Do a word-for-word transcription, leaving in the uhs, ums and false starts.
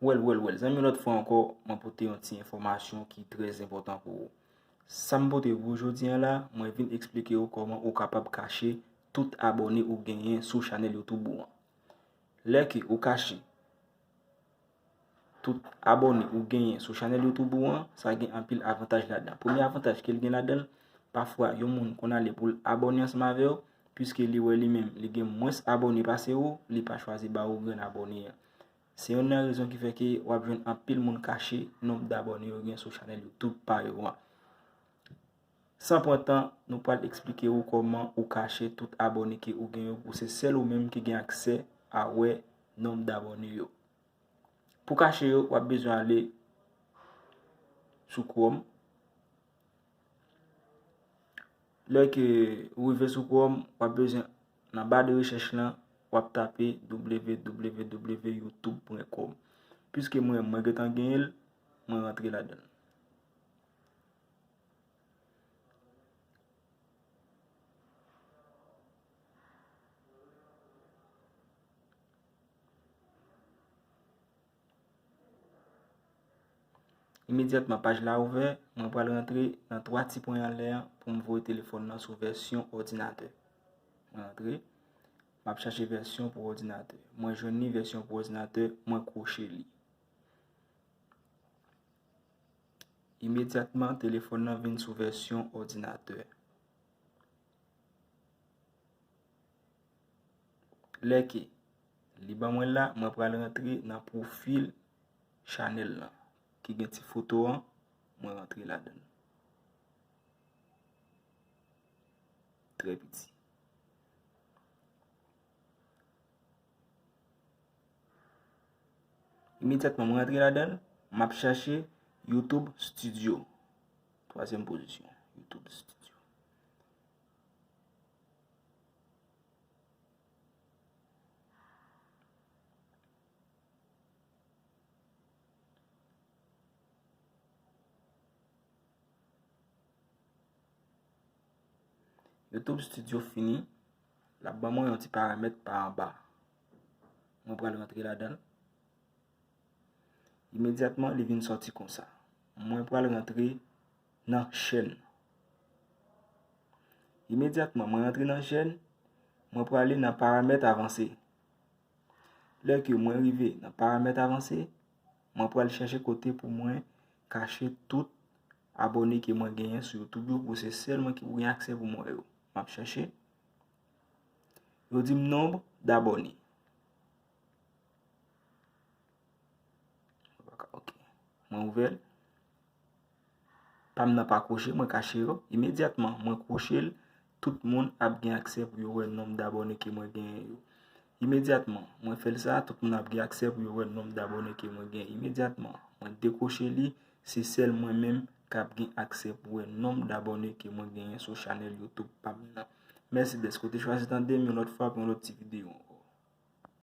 Well, well, well, zanmi, yon lòt fwa ankò, mwen pote yon ti enfòmasyon ki trè enpòtan pou ou. Sa m pote pou ou jodi a la, mwen vin eksplike ou kòman ou kapab kache tout abòne ou genyen sou chanèl YouTube ou an. Lè ke ou kache tout abòne ou genyen sou chanèl YouTube ou an, sa gen anpil avantaj ladan. Premye avantaj ke l gen ladan l, pafwa yon moun konn ale pou l abòne ansanm avè w, piske li wè li menm li gen mwens abòne pase ou, li pa chwazi ba ou grenn abòne an. Se youn nan rezon ki fè ke w ap jwenn anpil moun kache nonb dabòne yo gen sou chanèl YouTube pa yo an. San pran tan, nou pral eksplike ou kòman ou kache tout abòne ke ou gen yo pou se sèl ou menm ki gen aksè a wè nonb dabòne yo. Pou kache yo, w ap bezwen ale sou Chrome. Lè ke ou rive sou Chrome, w ap bezwen, nan ba de rechèch lan, w ap tape w w w youtube point com. Piske mwen, mwen gentan genyen l, mwen rantre ladan l. Imedyatman paj la ouvè, mwen pral rantre nan twa ti pwen anlè an pou m voye telefòn nan sou vèsyon òdinatè. Mwen rantre, m ap chache vèsyon pou òdinatè. Mwen jwenn li, vèsyon pou òdinatè, mwen kwoche li. Imedyatman, telefòn nan vin sou vèsyon òdinatè. Lè ke li ban mwen la, mwen pral rantre nan pwofil chanèl lan ki gen ti foto an, mwen rantre ladan l. Trè piti. Imedyatman mwen rantre ladan l, m ap chache YouTube Studio. Twazyèm pozisyon, YouTube Studio. YouTube Studio fini, l ap ban mwen yon ti paramèt pa anba. Mwen pral rantre ladan l. Imedyatman, li vin sòti konsa. Mwen pral rantre nan chèn. Imedyatman, mwen rantre nan chèn, mwen prale nan paramèt avanse. Lè ke mwen rive nan paramèt avanse, mwen pral chèche kote pou mwen kache tout abòne ke mwen genyen sou YouTube yo, pou se sèl mwen ki pou gen aksè pou mwen wè yo. M ap chèche. Yo di m nonb dabòne. Ok. Mwen ouvè l. Pa m nan pa kwoche, mwen kache yo. Imedyatman, mwen kwoche l, tout moun ap gen aksè pou yo wè nonb dabòne ke mwen genyen yo. Imedyatman, mwen fè l sa, tout moun ap gen aksè pou yo wè nonb dabòne ke mwen genyen. Imedyatman, mwen dekwoche li, se sèl mwen menm k ap gen aksè pou wè nonb dabòne ke mwen genyen sou chanèl YouTube pa m nan. Mèsi dèske w te chwazi tande m yon lòt fwa pou yon lòt ti videyo ankò.